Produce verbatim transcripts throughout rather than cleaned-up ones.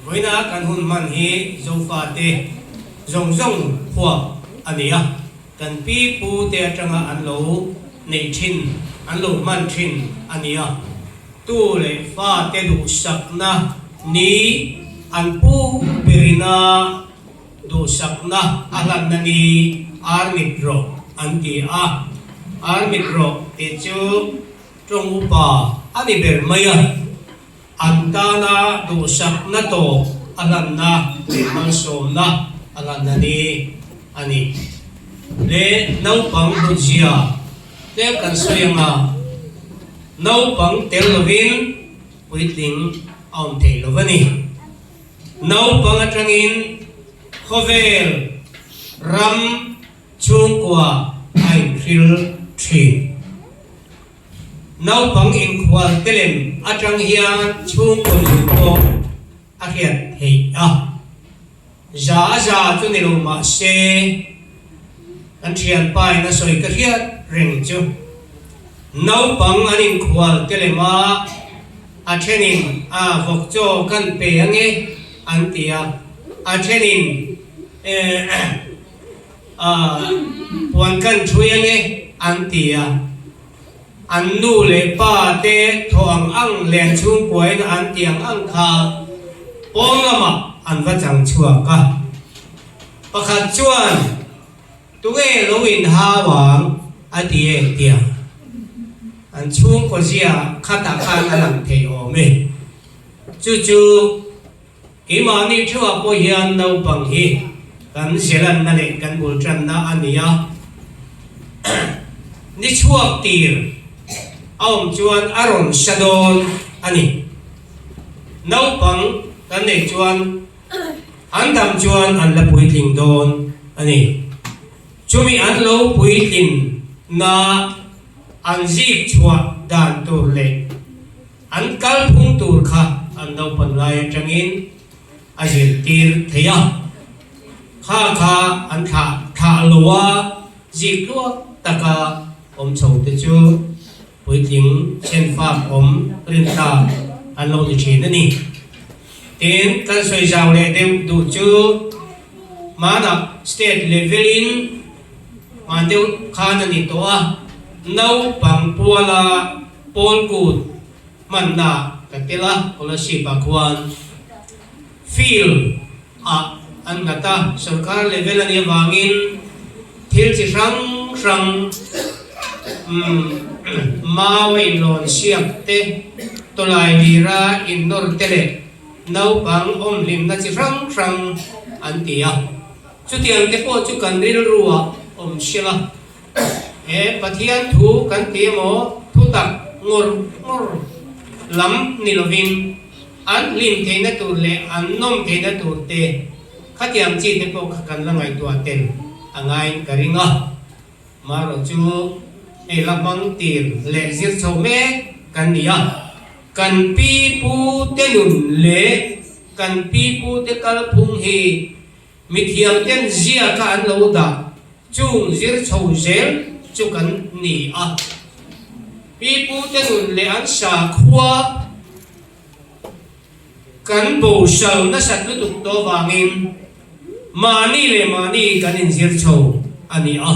Vawiina kan hun hman hi Zofate zawng zawng huap a ni a. Kan pi pu te aṭanga an lo nei ṭhin, an lo hman ṭhin a ni a. Tu le fate duhsakna ni, an pu berina duhsakna a hlanna ni, armit rawh an ti a. Armit rawh ti chu ṭawng upa a ni ber mai a. An tana duhsakna tawp a hlanna, malsawmna a hlanna ni a nih. Le naupang hnutzia te kan sawi ang a, naupang tel lovin puitling a awm thei lo a nih. Naupang aṭangin khawvel, ram, chhungkua a inhril ṭhin. Naupang inkhual te lem aṭang hian chhungkaw nun pawh a hriat theih a. Za a za chu ni lo mah se, kan ṭhianpa in a sawi ka hriat reng chu. Naupang an inkhual te lem a, a ṭhenin, a, vawk chaw kan pe ang e, an ti a. A ṭhenin, eh, a, puan kan ṭhui ang e, an ti a. An nu le pa te thaw ang ang, len chhungkuain an ti ang ang kha pawn lamah an va chang chhuak a. Pakhat chuan, "Tunge lo inhau ang?" a ti e tia. An chhungkaw zia khatah khan a lang thei awm e. Chu chu Keimahni ṭheuhah pawh hian naupang hi kan zelanna leh kan bul ṭanna a ni a. Ni chhuak tir a awm chuan a rawn sa dawn a ni. Naupang kan nei chuan an dam chuan an la puitling dawn a ni. Chumi an lo puitlingna an zik chhuah dan tur leh an kalphung tur kha an naupan lai aṭangin a zirtir thei a. Kha kha an thlah, thlah lo a, zik luak taka awm chho te chu puitling chhen fak awm rin ta an lo ni ṭhin a ni. Tin, kan sawi zau leh deuh duh chu, hmanah state level-in hman deuh khan a ni tawh a, naupang puala pawl kut hmanna ka tel a, scholarship-a khuan field-ah an nghat a, sorkar level a nih avangin thil chi hrang hrang, um, mau a inlawn siak te, tawlai lira innawr te leh naupang awm hlimna chi hrang hrang an ti a. Chutiang te pawh chu kan rilruah awm sela. He Pathian thu kan ti emaw, thutak ngawr ngawr lam ni lovin, an hlim theihna tur leh an nawm theihna tur te, khatiang chi te pawh kha kan la ngaihtuah tel a ngaiin ka ring a. Amaherawhchu hei la hmang tir leh zir chho mek kan ni a. Kan pi pu te nun leh kan pi pu te kalphung hi mithiam ten ziaka an lo dah, chung zir chho zel chu kan ni a. Pi pu te nun leh an sakhua kan bosal nasat lutuk tawh vangin, mahni leh mahni kan inzir chho a ni a.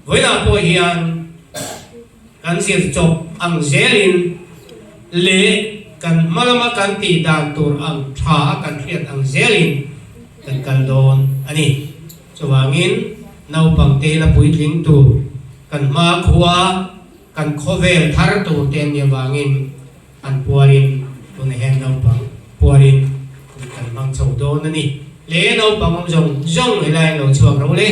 Vawiinah pawh hian kan zir chawp ang zelin leh kan hmalama kan tih dan tur ang ṭha kan hriat ang zelin kan kal dawn a ni. Chuvangin naupang te la puitling tur kan hmakhua kan khawvel thar tur te an ni avangin an pualin tuna hian naupang pualin kan hmang chho dawn a ni. Le naupang zawng zawng helai lo chhuak ro le.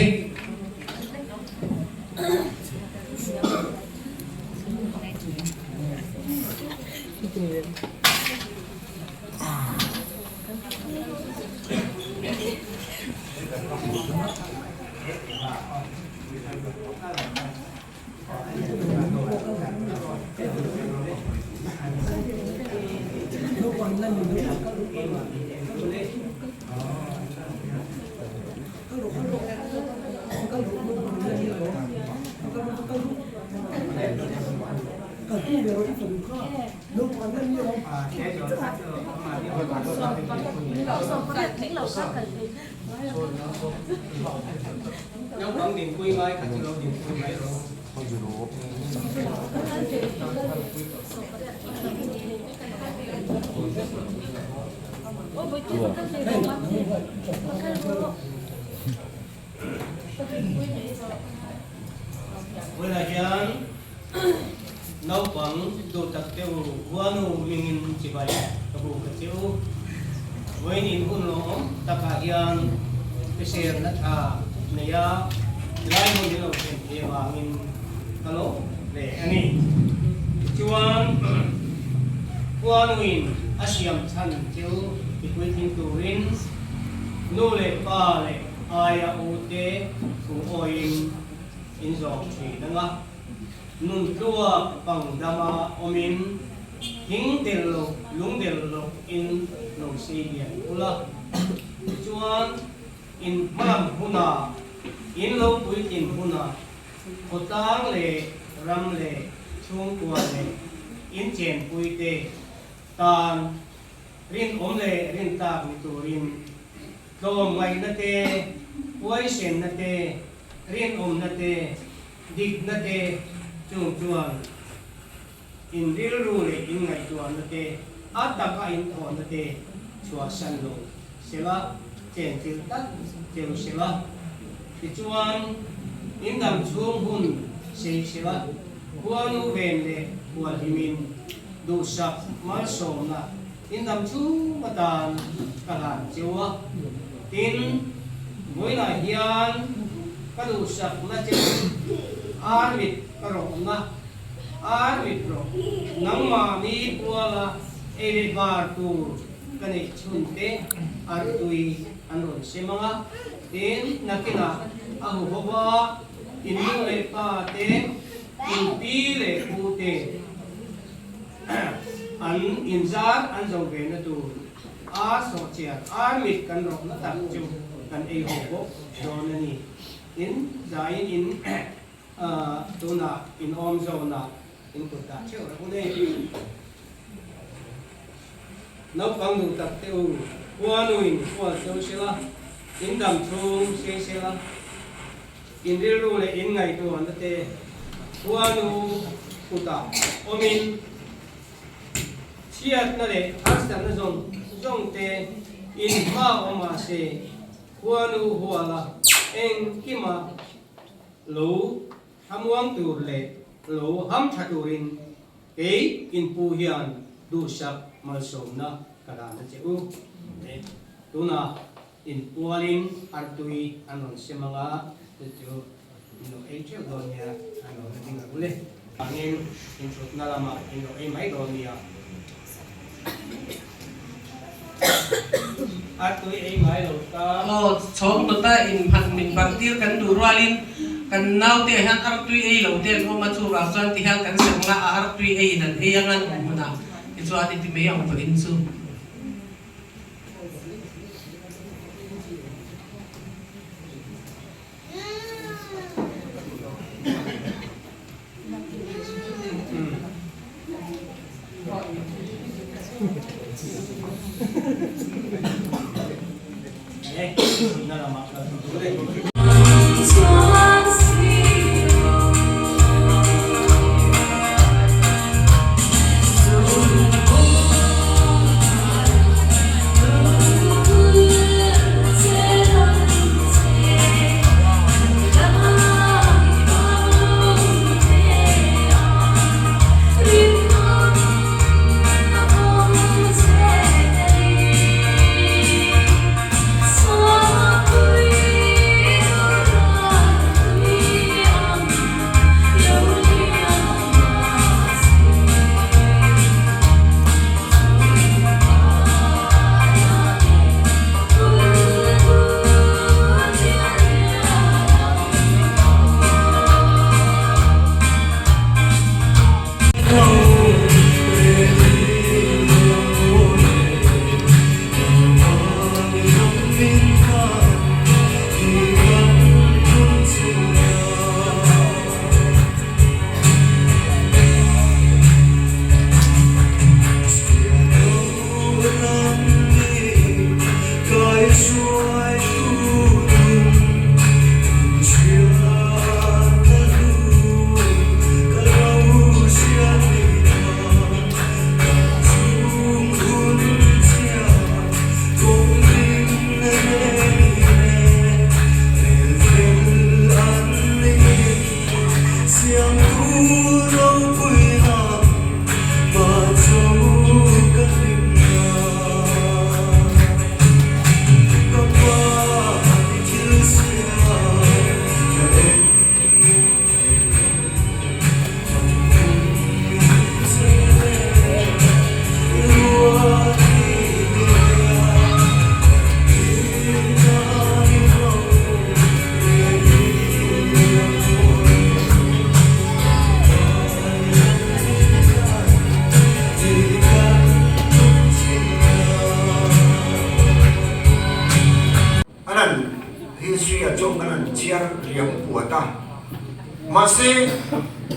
Naupang dinpui ngai kha chu lo dinpui ngai ro. Vawiin a hian naupang duh tak te u, Huanu hmingin chibai ka buk a che u. Vawiin in hun lawm takah hian hriselna ṭha neia lai hmun hi lo ṭhen thei avangin ka lawm hle a ni. Chuan Huanuin a siam chhan chu i puitling turin nu leh pa leh aia u te thu awiin in zawng ṭhin ang a, nun tluak pang dama awmin hing del lo, lung del lo in lo sei lian ula. Tichuan in hmalam huna, in lo puitling huna, khawtlang leh ram leh chhungkua leh in chenpui te tan rinawm leh rintak ni turin tlawmngaihna te, huaisenna te, rinawmna te, dikna te, chung chuan in rilru leh in ngaihtuahna te, a taka inthawna te chhuahsan lo sela, chentir tak cheu sela. Tichuan in dam chhung hun sei sela, Huanu ven leh Hualhimin duhsak malsawmna in dam chhung atan ka hlan cheu a. Tin, vawiinah hian ka duhsakna cheu, armit ka rawhna, armit rawh, nangmahni puala ei le bar tur ka neih chhun te artui an rawn sem ang a. Tin, nakinah a huhova in nu leh pa te, in pi leh pu te, an inzar an zo ve na tur a sawhchiar armit kan rawhna tak chu kan ei ho bawk dawn a ni. In zain in, ah, tunah in awm zona in kut dah theuh rawh u le. Naupang duh tak te u, Huanuin kual cheu sela, in dam chhung sei sela, in rilru leh in ngaihtuahna te Huanu kutah awmin, chhiatna leh harsatna zawng zawng te in hma awm a se, Huanu Huala engkima lo hamuang tur leh lo hamṭha turin kei in pu hian duhsak malsawmna ka hlan a che u. Tuna in pualin artui an rawn sem ang a, chu chu in lo ei theuh dawn nia, an lo na ding ang u le. Angin in thutna lama in lo ei mai dawn nia. Artui ei ngai lo ta. Aw, chhawng tawta in hman min bang tir kan duh rualin kan naute hian artui ei lo te an awm a, chuvang chuan ti hian kan sangna a artui ei in an ei ang an awm huna. Tichuan i ti mai ang pawhin chu. Anan history-a chuong kan han chiar liam puat a. Mahse,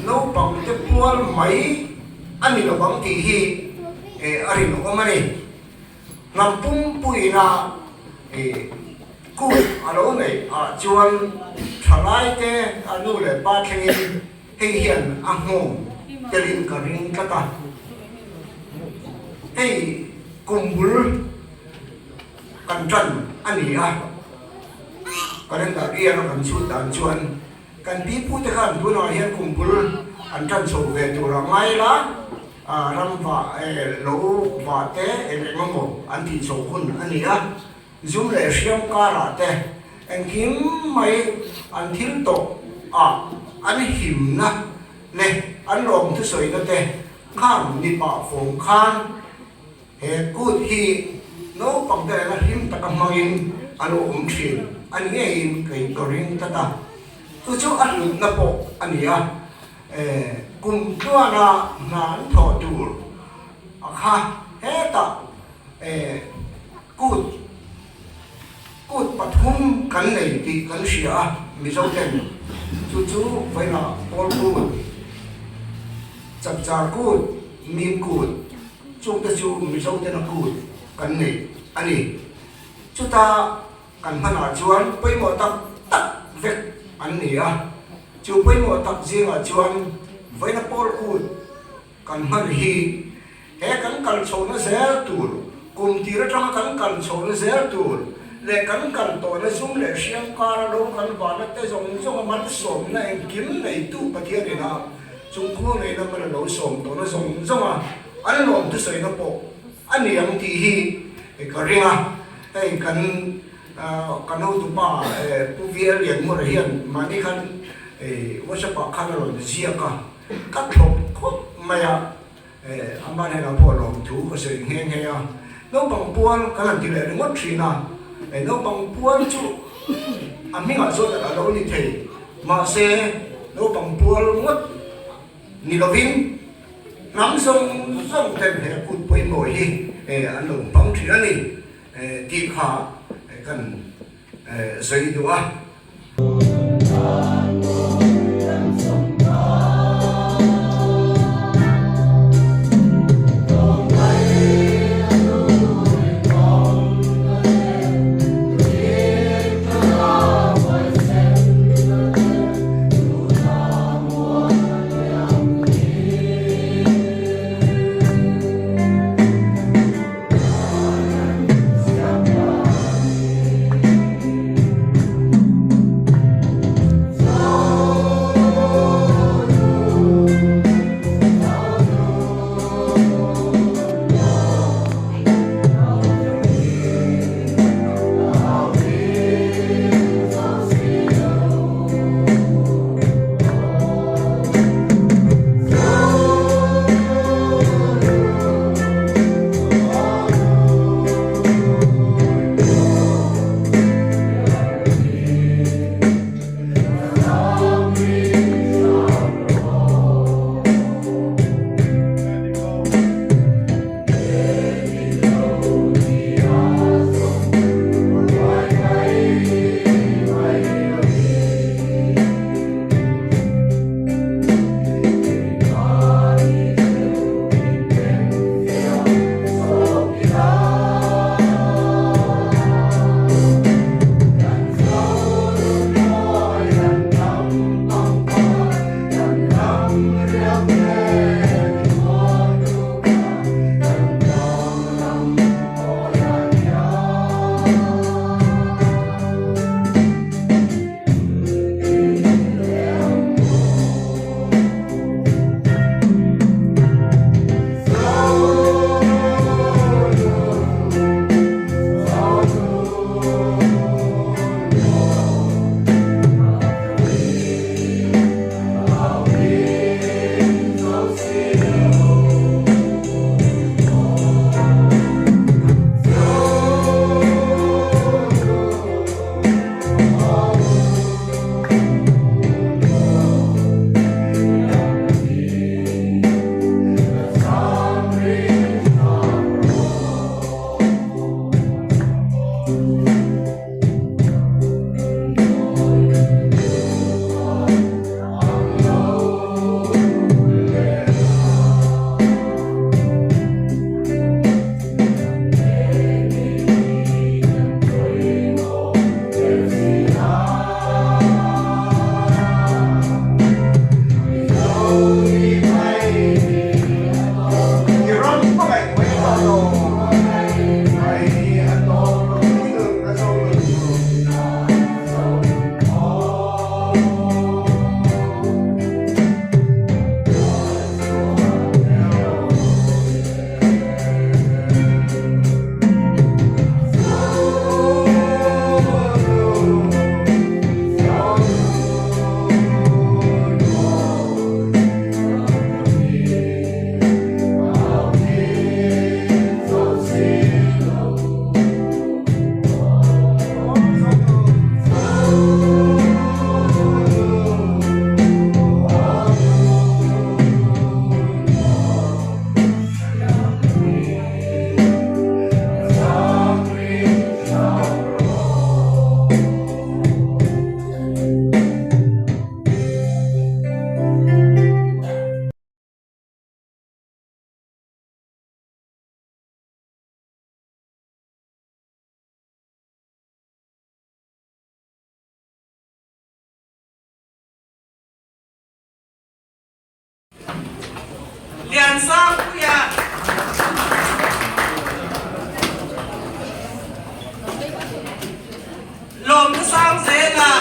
naupangte pual mai a ni lo ang ti hi, eh, a rinawm a nih. Hnam pumpuiin, eh, kut a lo nei a chuan ṭhalaite a nu leh pa thlengin hei hian a nghawng telin ka ring tlat a. Hei kum bul kan ṭan a ni a. Calendar year-a kan chhut dan chuan kan pi pute khan tunah hian kum bul an ṭan chho ve tur a ngai la, a, ram vah, eh, lo vah te eng eng emaw an tih chho hun a ni a. Zum leh hriam karah te engkim mai an thil tawh a, an himna le an lawmthu sawina te khan mi pah fawm khan he kut hi naupangte nena hlim taka hmangin a lo awm ṭhin a ni ngeiin kei ka ring tlat a. Chu chu a hlutna pawh a ni a. Eh, kum tluana hna an thawh tur a kha hetah, eh, kut, kut pathum kan nei tih kan hria a, Mizo ten. Chu chu vawiinah Pawl kut, Chapchar kut, Mim kut, chungte chu Mizo tena kut kan nei a ni. Chuta kan hmanah chuan pawimawh tak tak vek an ni a. Chu pawimawh tak zingah chuan vawiina Pawl kut kan hman hi, he kan kal chhona zel tur, kum tir aṭanga kan kal chhona zel tur, leh kan kal tawhna zum leh hriam kara lo kan vahna te zawng zawnga malsawmna engkim neitu Pathian ina chungkhur neina hmana lo sawm tawhna zawng zawnga an lawmthu sawina pawh a ni ang tih hi ka ring a. Hei kan, ah, kan hotupa, eh, Pu V L Lianmura hian mahni khan, eh, WhatsApp-ah khan a rawn ziak a, ka thlawp khawp mai a. Eh, amaherawhchu lawmthu ka sawi nghe nghe a. Naupang pual kan han ti leh ringawt ṭhin a. Eh, naupang pual chu a hmingah chuan a lo ni thei. Mahse, naupang pual ngawt ni lovin, hnam zawng zawng ten he kut pawimawh hi, eh, an lo hmang ṭhin a ni, eh, tih kha, eh, kan, eh, sawi duh a. Liansangpuia. Lawmnasangzela.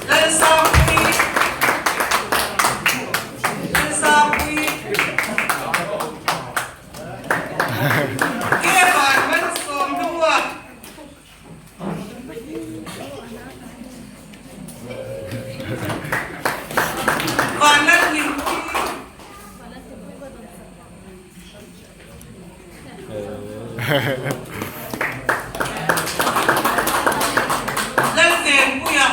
Lalsangpui. Lalsangpui. Ke Vanman Sawmhnuwa. Vanman Hmingpui. Lalzengpuia.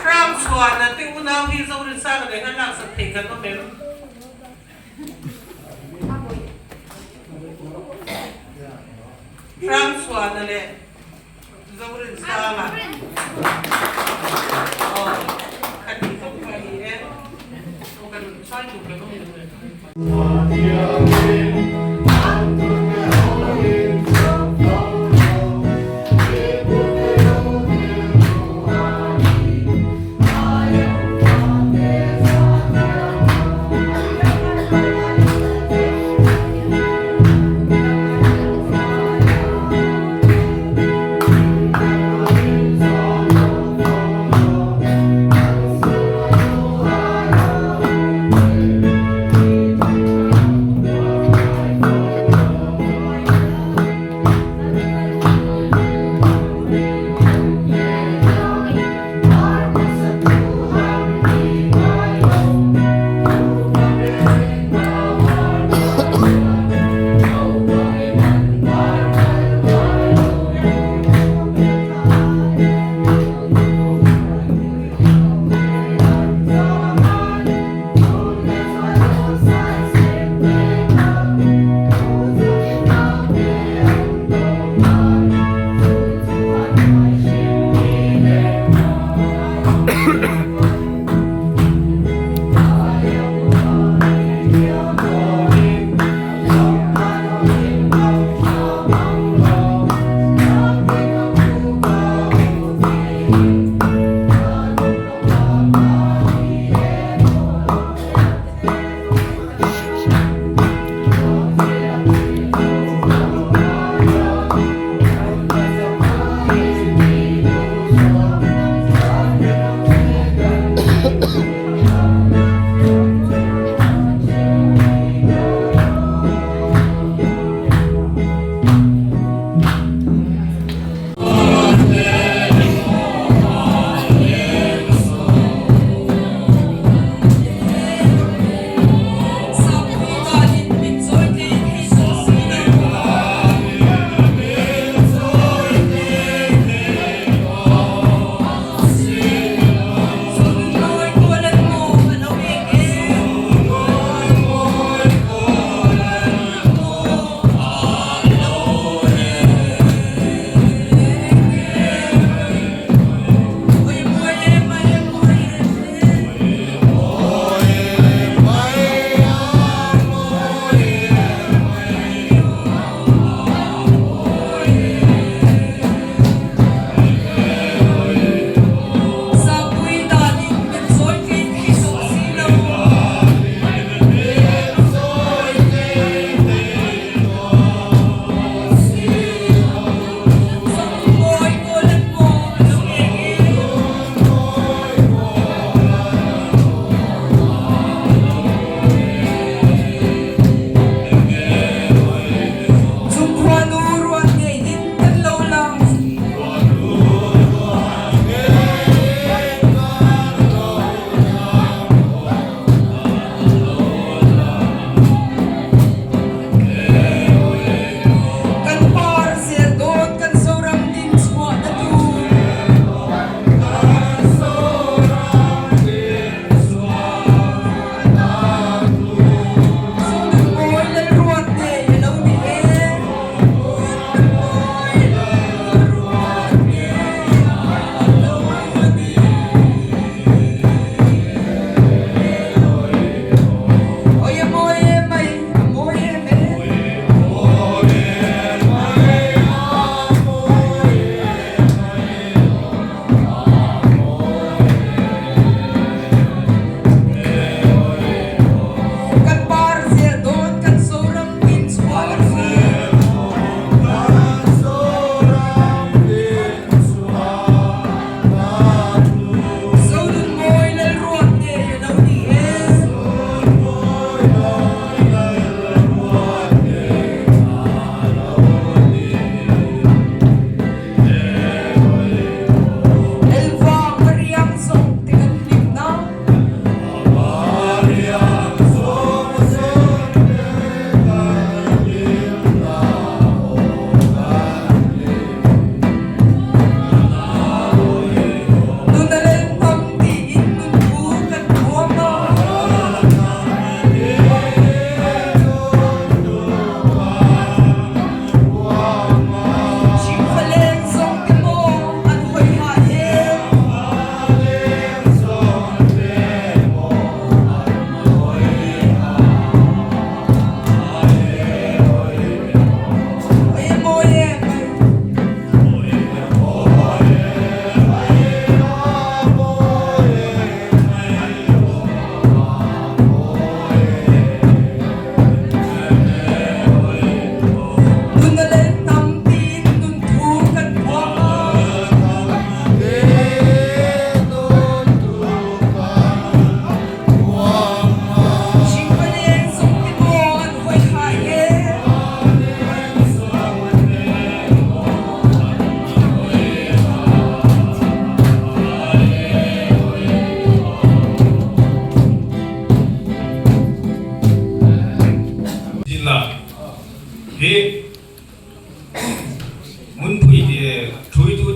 Ram Suana te unau hi Zorin Sanga le ngan laksak thei kan awm em? Ram Suana le Zorin Sanga. Oh, kan ti tok mai em? Oh, kan sai tu kan awm em?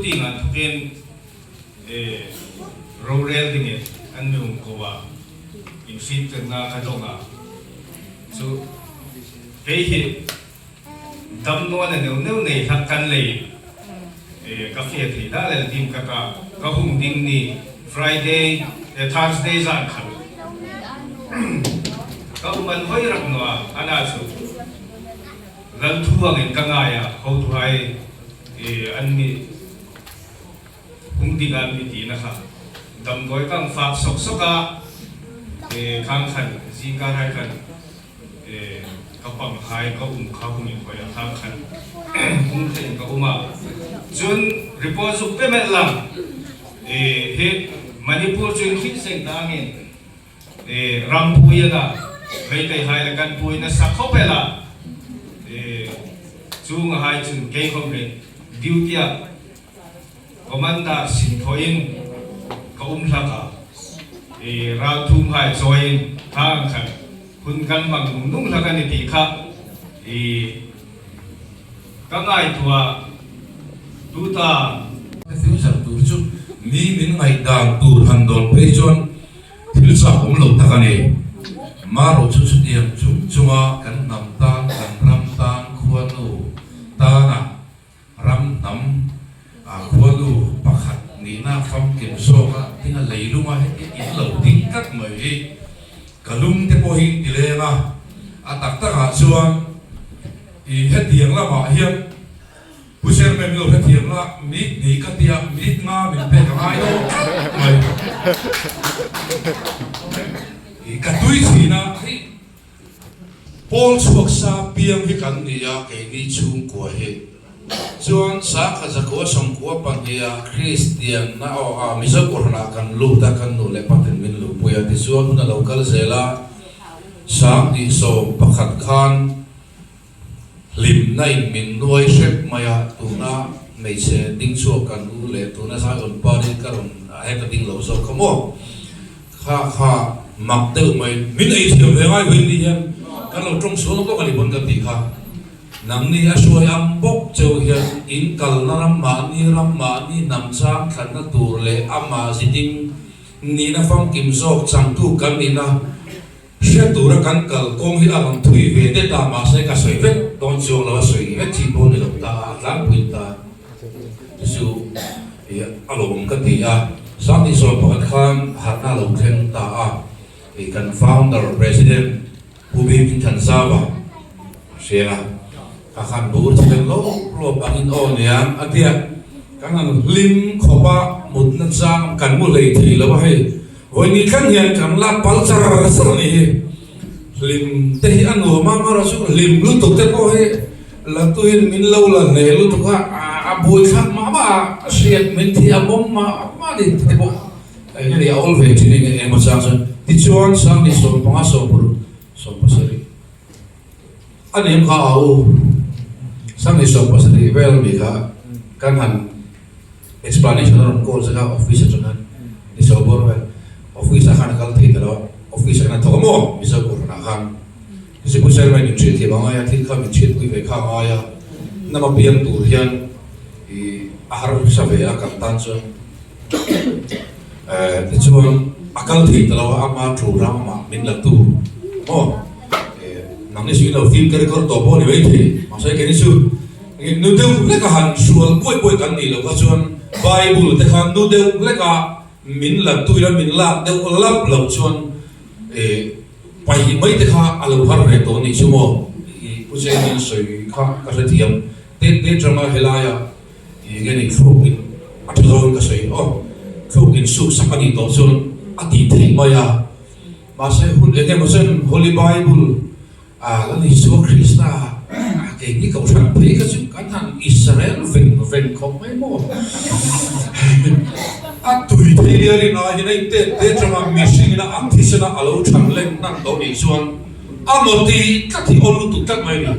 Tieng inthokin, eh, rorel dingin an mi hung ko a, inhriettirna ka dawng a. Chu, kei hi damnaw neu neu nei hlak kan lei, eh, ka fe thei dal el ding ka ta, ka hung ding ni Friday, eh, Thursday zan khan. Ka um an hoi rak naw a, ana chu. Lal thu angin ka ngai a, hotuhai, eh, an mi hung ding an mi tina kha. Damdawi ka hung fak sawk sawk a, eh, khang khan, zingkarhai khan, eh, ka panghai ka um kha hung inhoi a khang khan. Hung thei ka um a. Chun report zuk pe met lang. Eh, hi Manipur chu inhriet seng ta angin. Eh, ram pui a na, Meiteihai le kan pui nasa khawp el a. Eh, chuonghai chun kei khawm hi duty-a commander sin thawin ka um hlak a. Eh, ralthuomhai chawiin khang khan hun kan hmang nung nung hlak a ni ti kha. Eh, ka ngaituo a, tuta. Future tur chu mi min ngaidam tur han dawn phei chuan thil chak awm lo tak a ni. Maro chu chutiang chung chunga kan hnam tan, kan ram tan, khuanu tana ram hnam, a, khuanu pakhat nihna famkim zawka dinga leilunga hetiang in lo ding tlat mai hi ka lung te pawh hi ti leng a. A tak takah chuan i hetiang lamah hian Pu Chairman lo hrethiam la, minute hnih ka tia, minute nga min pek a ngai lo mai. I ka tui chhina hi, pawl chhuak sa piang hi kan ni a, keini chhungkua hi. Chuan sangkhat zakua sawmkua pahnih a Kristian na aw a Mizo kawrhna kan lut a, kan nu leh patin min lupui a, tichuan hun a lo kal zel a, sang hnih sawm pakhat khan hlimna in min nuai hrep mai a, tuna hmeichhe ding chhuak kan u leh tuna zai rawn pa ding ka rawn, a heta ding lo zawk ka maw. Kha, kha, mak deuh mai, min ei thiam ve ngai ve ni hian, kan lo ṭawng sual lawk a ni pawn ka ti kha. Nangni a hruai ang bawk cheu hian, in kalna ram mah ni, ram mah ni, hnam chang thlanna tur leh ama zi ding nihna famkim zawk changtu kan nihna, hre tura kan kal kawng hi a rawn thui ve det a, mahse ka sawi vek dawn chuang lo a, sawi vek chi pawh ni lo ta a, a tlangpui ta. Chu, i, a lawm ka ti a, sang hnih sawm pakhat khan harhna lo thleng ta a, i, kan founder president Pu Bim Inthanzau a, hria a, a khan bur thil lo lo bangin aw niang a tia, kan han hlim khawp a, mutna chang kan mu hlei thei lo a hei. Vawiin ni thleng hian kan la pal char char a ni hi. Hlim te hi a nuam a, mara chu hlim lutuk te pawh hi latuiin min lo la hneh lutuk a, a, a buaithlak mah mah a, a hriat min thi a mawm mah mah ni te pawh. Eng nge ni a awl ve ṭhin eng emaw chang chuan. Tichuan, sang hnih sawm panga, sawm paruk, sawm pasarih. A nih kha a u. Sang hnih sawm pasarih vel mi kha kan han explanation a rawn call zek a, office aṭang khan. Ni sawm bawr vel. Office-a khan a kal thei ta lo. Office-a khan a thawk a maw, Mizo kawrhna khan. Hi chu Pu Chairman in hriatthiam a ngai a, thil kha min hriatpui ve kha a ngai a. Hnam apiang tur hian i a harsa ve a kan tan chuan. Eh, tichuan, a kal thei ta lo a, ama ṭhu rang ama min la tu. Aw, eh, nangni chu in lo fim ka record tawh pawh ni mai thei. Mahse, keini chu, eh, nu deuh hleka han sual buai buai kan nih loh kha chuan, Bible te khan nu deuh hleka min la tu ila min lak deuh lap lo chuan, eh, pai mai te kha a lo har ve tawh ni chu maw? I, Pu Chairman sawi kha ka hrethiam. Te, te ṭanga helaia, i, nge ni thlukin a ṭha zawin ka sawi. Aw, thlukin suk sak a ni tawh chuan a ti thei mai a. Mahse, hun eng emaw chen Holy Bible, a, Lal Isua Krista, a, keini kohhran phei kha chu kan han Israel veng veng khawp mai maw? A tui thei liarin a hin ei te, te ṭanga mihringin a, a thisena a lo ṭhang leng nan tawh nih chuan, a maw ti tlat hi awl lutuk tlat mai ni.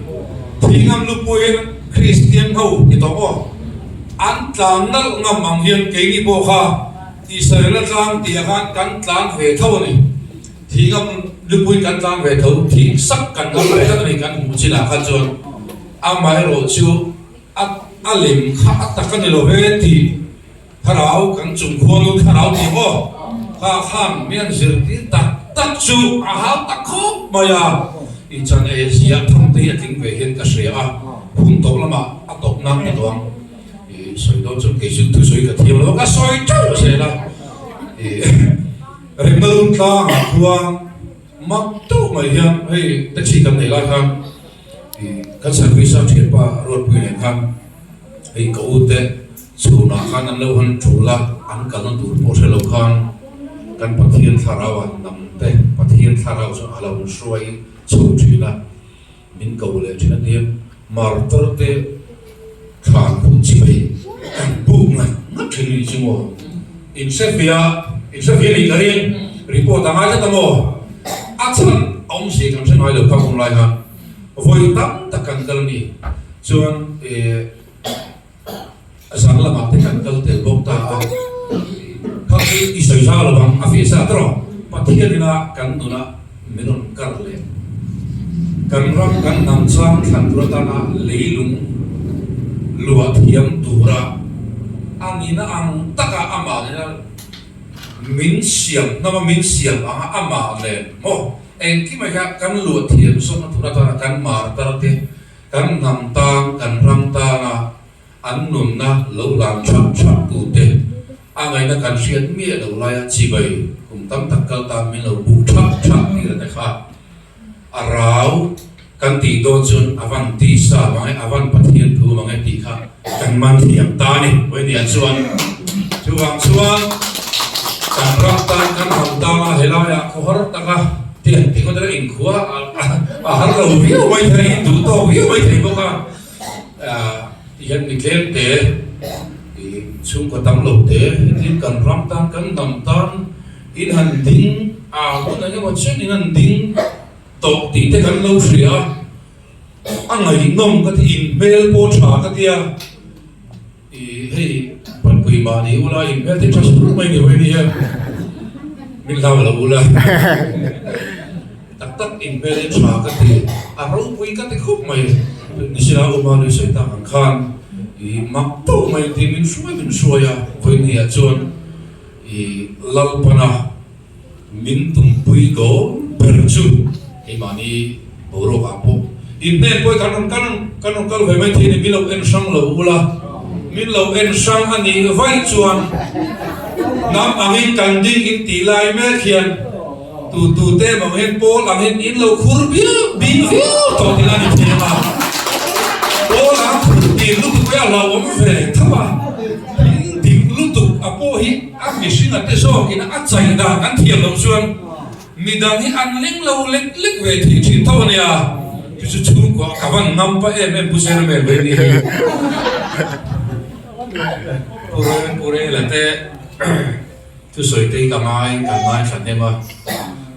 Thingam lupuiin Kristian ho ti tawh aw. An tlan nalh ngam ang hian keini pawh kha Israel-a tlang tia khan kan tlan ve tho a ni. Thingam lupuiin kan tlan ve tho, thing sak kan ngam ve tlat a ni kan hmuh chinah khan chuan. Amaherawhchu, a, a lem kha a tak a ni lo ve ti. Thlarau kan chung khuo nun thlarau ti maw. Kha khan mi an zirtir tak tak chu a hau tak khawp mai a. I chan ei zia thawm te a tling ve hian ka hria a. Hun tawp lama a tawp nak ni tawh ang. I sawi dawn chuan kei chu thusawi ka thiam lo, ka sawi ṭeuh zel a. I remna lung tlangah khuan mak tawh mai hian hei taxi kan nei lai khan, i, kan service a ṭhianpa Ruatpui nen khan, hei ka u te chhunah khan an lo han ṭul a, an kalna tur pawh hre lo khan, kan Pathian thlarau a nam te, Pathian thlarau chu a lo hruai chho ṭhin a. Min ko leh ṭhin a tia, martar te thlan hun chibai buk ngat ngat ṭhin ni chu maw. In Sefia, in Sefia ni ka ring, report a ngai ta maw. A chhan a awm si kan hre ngai lo kha hun lai khan. Voi tam tak kan kal ni. Chuan, eh, a zang lamah te kan kal tel bawk ta a. Kha chu i sawi zau lo vang, a fiah sa tawh. Pathianin a kan nuna min rawn kar leh. Kan ram kan hnam chang thlan tur atana leilung luah thiam tura a nina ang taka amah nena min siam, hnama min siam anga amah nen maw. Engkim a kha kan luah thiam zawkna tur atana kan martar te, kan hnam tang, kan ram tanga an nunna lo lan ṭhak ṭhak tu te, a ngaina kan hriat miah lo laia chibai kum tam tak kal ta min lo buk ṭhak ṭhak tir a te kha. A rau kan tih dawn chuan a van tisa mang e, a van Pathian thu mang e tih kha kan man thiam ta ni. Vawinia chuan, chuvang chuan kan ram tan, kan hnam tanga helaiah khawhar taka tiang tih khaw te in khua a, a, a har lo viau mai thei, in duh tawk viau mai thei bawk a. A, Tihian mi tlem te, i, chhungkaw tam lo te, tin kan ram tan, kan hnam tan, in han ding, a, hun ang emaw chen in han ding tawk tih te kan lo hria. A ngaihnawm ka ti, in hmel pawh ṭha ka tia. I, hei, Patpui mah ni ula, in hmel te ṭha sup mai ni hoi ni hian. Min hlau lo ula. Tak tak in hmel in ṭha ka ti, a ropui ka ti khawp mai. Nisina uma lui sawi tak ang khan, i mak tawh mai ti min hruai, min hruai a, vawinia chuan i Lalpan a min tumpui go ber chu keimahni boruakah pawh in hnen pawh kan rawn, kan rawn, kan rawn kal ve mai thei ni, min lo en hrang lo ula. Min lo en hrang a nih vaih chuan hnam angin kan ding in tih lai mek hian, tu, tu te mang hian pawl angin in lo khur biau, bing viau tawh tina ni thei a. Pawl ang khur tir lutuk a hlauhawm ve thap a. Ding lutuk a pawh hi a mihring a te zawkin a chai dan kan thiam loh chuan, midang hi an leng lo lek lek ve thei ṭhin tho a nia. Chu chu chhungkua ka van ngam pa em em, Pu Chairman ve ni hi. Pure, pure la te, thusawi te ka ngai, ka ngai ṭha em a.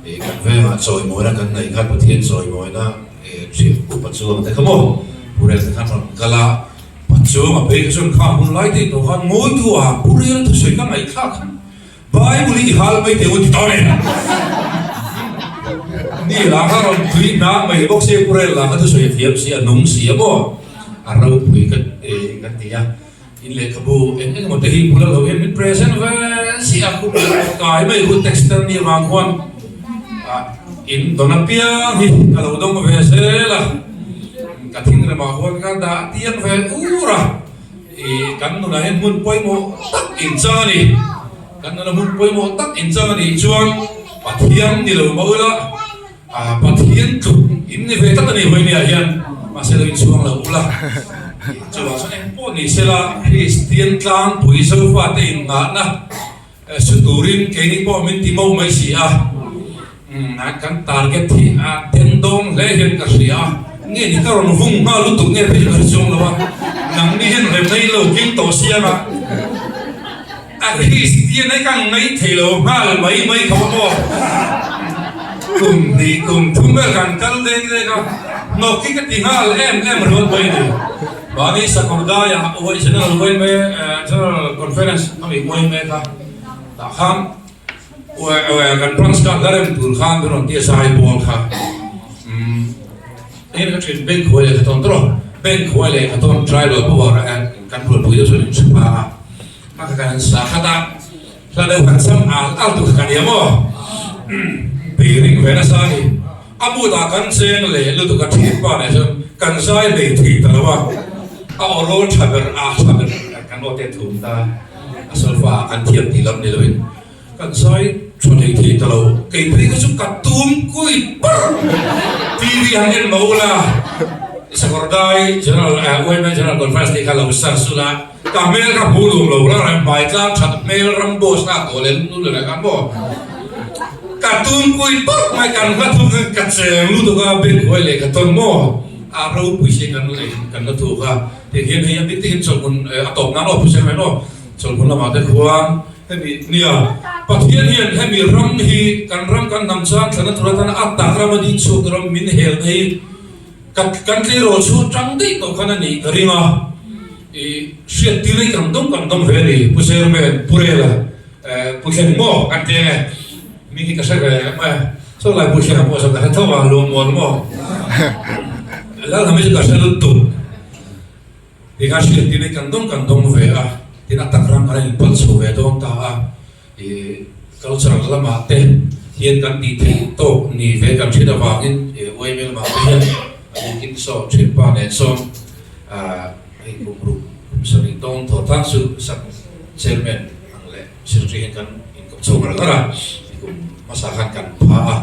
E, kan venga chawimawina kan nei khan Pathian chawimawina, e, ṭhin upa chuang te kha maw. Pure te khan rawn kal a, pachuang a phei ka chuan kha hun lai te tawh khan ngawi thu a, pure thusawi ka ngai kha khan. Bible i hal mai te u ti tawh nen. Ni la kha rawn tui na mai bawk si, pure la kha thusawi thiam si a, nung si a maw. A ropui ka, e, ka ti a. In lehkhabu eng eng maw te hi bula lo hian min present ve si a, kum kai mai hun text ni vang khuan. A, in dawna piang hi ka lo dawng ve zel a. Ka thingremah khuan ka dah tiang ve ur a. I, kan nuna hian hmun pawimawh tak in chang a ni. Kan nuna hmun pawimawh tak in chang a nih chuan Pathian ni lo mo ula, a, Pathian tluk in ni ve tak a ni hoi nia hian. Mahse lo in chuang lo ula. Chuvang chuan eng pawh ni sela Kristian tlangpui Zofa te innghahna, eh, su turin keini pawh min ti mo mai si a. Hmm, a kan target hi a ten dawn hle hian ka hria. Nge ni ka rawn vung nghal lutuk nge pei ka hre chuang lo a. Nangni hian remna in lo tling tawh si ang a. A Kristian ai kan ngai thei lo nghal mai mai kha maw. Kum hnih kum thum vel kan kal dek dek a. Nawk hi ka ti nghal em em ruat mai ni. Bani Sakawrdaiah Y M A, General Y M A, eh, General Conference a mi Y M A kha. Tah khan, we, we, kan branch kha ka rem tur khan, kan rawn ti a, sai pawl kha. Hmm. Hei ka ṭhin, Bengkhuai leh Khathawn tawh. Bengkhuai leh Khathawn Tribal Power, eh, Ruolpui deu chu min ṭha pha a. A ka kan sa kha ta. Hla deu kan sam al al tu kan ni maw. Bei ring ve na sa ni. A mut a kan cheng le lutuk a ṭhiet pa nih chu kan zai bei thei ta lo a. A awl ṭha ber a ṭha ber kan aw te thum ta. A solfa kan thiam ti lam ni lovin. Kan zai ṭha thei thei ta lo. Kei phei kha chu ka tum kui par. T V hang en mo la. Sakawrdai General, eh, Women General Conference ti kha lo sar sula. Ka hmel ka hmu lum lo la, ram bai tlang ṭhat hmel ram bo sa ko le nu le ka mo. Ka tum kui par mai kan ka tum ka cheng lutuk a bek huai le ka ton mo. A ropui se kan le kan la tu kha. Ti hian hei a bik ti hin chawlhmun, eh, a tawp nan aw pu se mai lo. Chawlhmun lama te khuan. Hemi nia, Pathian hian hemi ram hi kan ram kan hnam chang thlana tura tan a tak ram a ding chhuak ram min hel nei. Kan, kan tleirawl chu ṭang daih tawh khan a nih ka ring a. I hriat tir hi kan dawng kan dawng ve ni, Pu Chairman, Pu Rela, eh, Pu Thleng maw kan ti nge. Mi hi ka hre ve mai. Saw lai Pu Thleng a pawh saw ka hre tho a, lawm mawl maw. Lal hami chu ka hre lut tuk. Ti kha hriat tir hi kan dawng kan dawng ve a, tin a tak ram kan inpal chho ve dawn ta a. I cultural lama te hian kan tih theih tawk ni ve kan hriet avangin, i Y M L mah te hian a bikin saw ṭhin pa nen sawn, a, hei kum ruk kum sari dawn thaw tan chu sak chairman ang le secretary hian kan inkawm chho ngar ngar a, i kum hmasa khan kan pha a.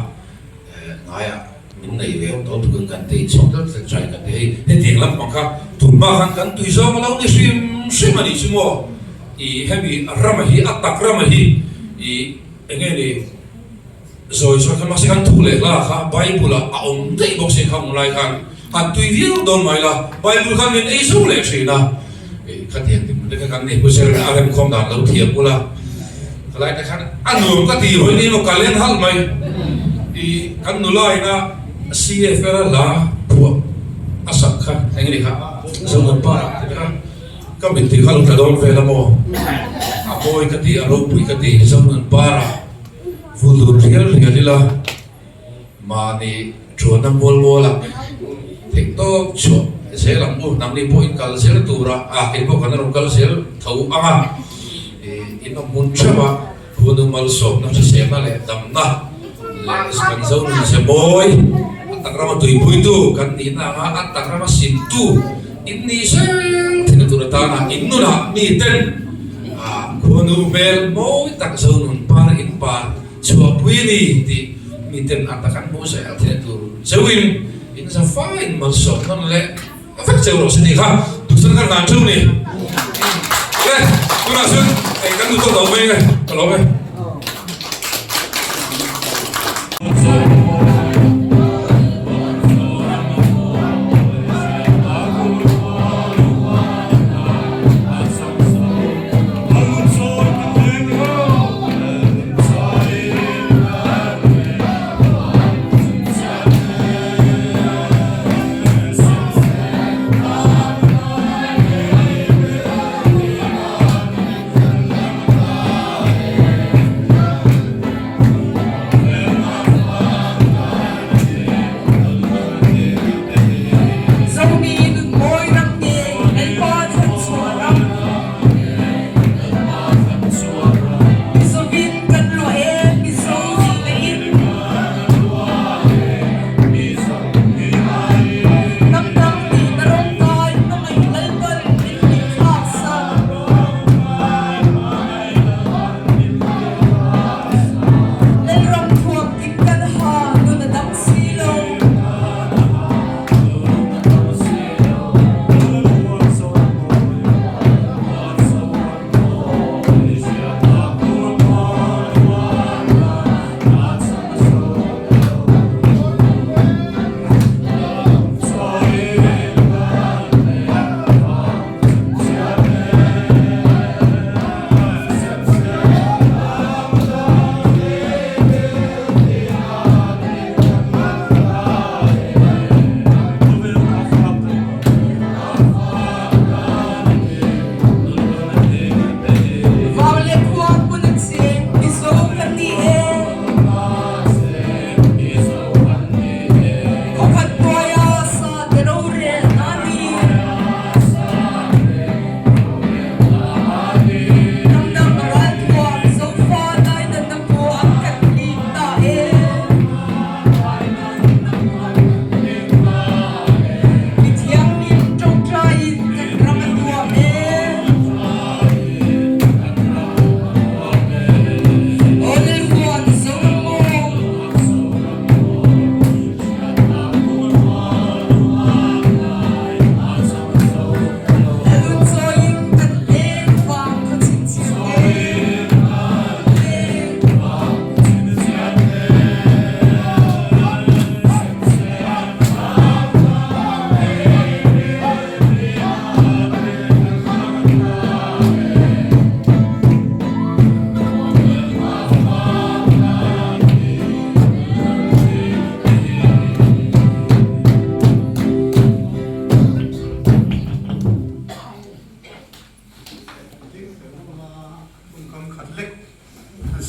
Eh, ngai a, min nei ve, tawl tukin kan ti, chawk deuh tlek chai kan ti hei, hetiang lampang kha, tun hma khan kan tui zawng a lo ni hrim hrim a ni chu maw. I hemi ram a hi, a tak ram a hi, i eng nge ni, zawi zawi khan mahse kan thu leh hla kha, Bible-a a awm daih bawk si kha hmu lai khan, a tui viau dawn mai la, Bible khan min ei zo leh ṭhin a. I, khatiang ti mun te kha kan ni, Pu Sir a rem khawm dan lo thiam ula. Ka lai te khan a nuam ka ti hoi ni maw ka leng hal mai. I, kan nulaina C F L a la phuak a sak kha, eng ni kha, Zonuon Para te kha. Ka min ti kha lo tla dawn ve la maw. A mawi ka ti, a ropui ka ti, Zonuon Para. Vul dun rial rial ila. Mani ṭhuonna mual mual a, thei tawk chhuah zel ang u, nangni pawh in kal zel tura, a, kei pawh kan rawn kal zel tho ang a. I, in awm hmun ṭheuha, khuonu malsawmna, hriselna leh damna, leh kan Zonuon se mawi, a tak rama tuipuitu kan nihna anga, a tak rama simtu in ni zel theihna tur atana, in nuna mi ten, a, khuonu hmel mawi tak Zonuon Par in par chhuahpui ni tih miten a tak an hmu zel thei tur cheuin, in zafain malsawmna leh a vek cheu rawh se ti kha, duhsan kan hlan theuh ni. Le, tunah chuan, eh, kan duh tawk mai nge, ka lawm e.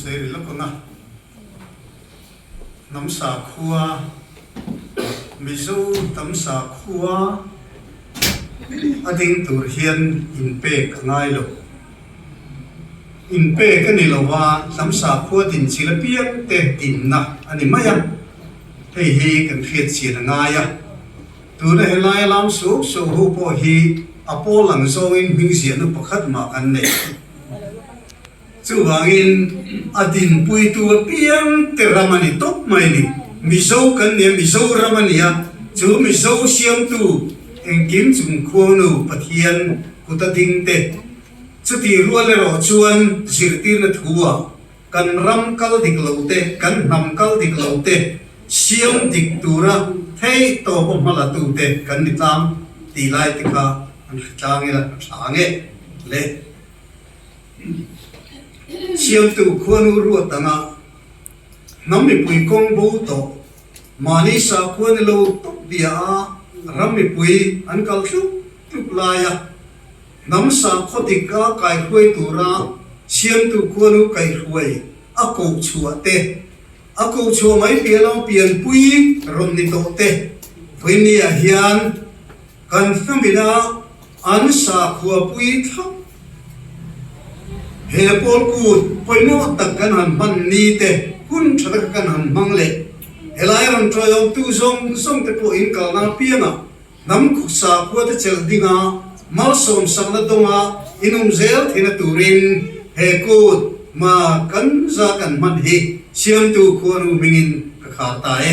Ri lawk ang a. Hnam sakhua, Mizo hnam sakhua a ding tur hian inpek a ngai lo. Inpek a ni lo a, hnam sakhua din chil apiangte dinna a ni mai a. Hei hi kan hriat chian a ngai a. Tuna helai lam suok suok ho pawh hi a pawl ang zawngin hming ziahna pakhat mah kan nei. Chuvangin a dinpuitu apiangte ram a ni tawp mai ni. Mizo kan nia, Mizoram a nia. Chu Mizo siamtu engkim chung khuangnu Pathian kuta dingte. Chuti rual erawh chuan zirtirna thua kan ram kal dik lo te, kan hnam kal dik lo te, siam dik tura thei tawpa hma latu te kan ni tlang tih lai te kha an hre tlang ila, a tlang e le. Siamtu khuanu ruat anga hnam mipui kawng bo tawh, mahni sakhua ni lo tawp bia a ram mipui an kal tlup tlup lai a. Hnam sakhaw dik a kaihruai tura siamtu khuanu kaihruai a ko chhuah te, a ko chhuah mai pial a pianpui rawn ni tawh te, vawinia hian kan hnam ina an sakhuapui thlap. He pawl kut pawimawh tak kan han hman ni te, hun ṭha tak kan han hmang leh, helai rawn ṭawiawmtu zawng zawng te pawh in kalna pianga hnam sakhua te chel dinga malsawm sakna dawnga in awm zel theihna turin he kut ma kan za kan hman hi siamtu khuanu hmingin ka khar ta e.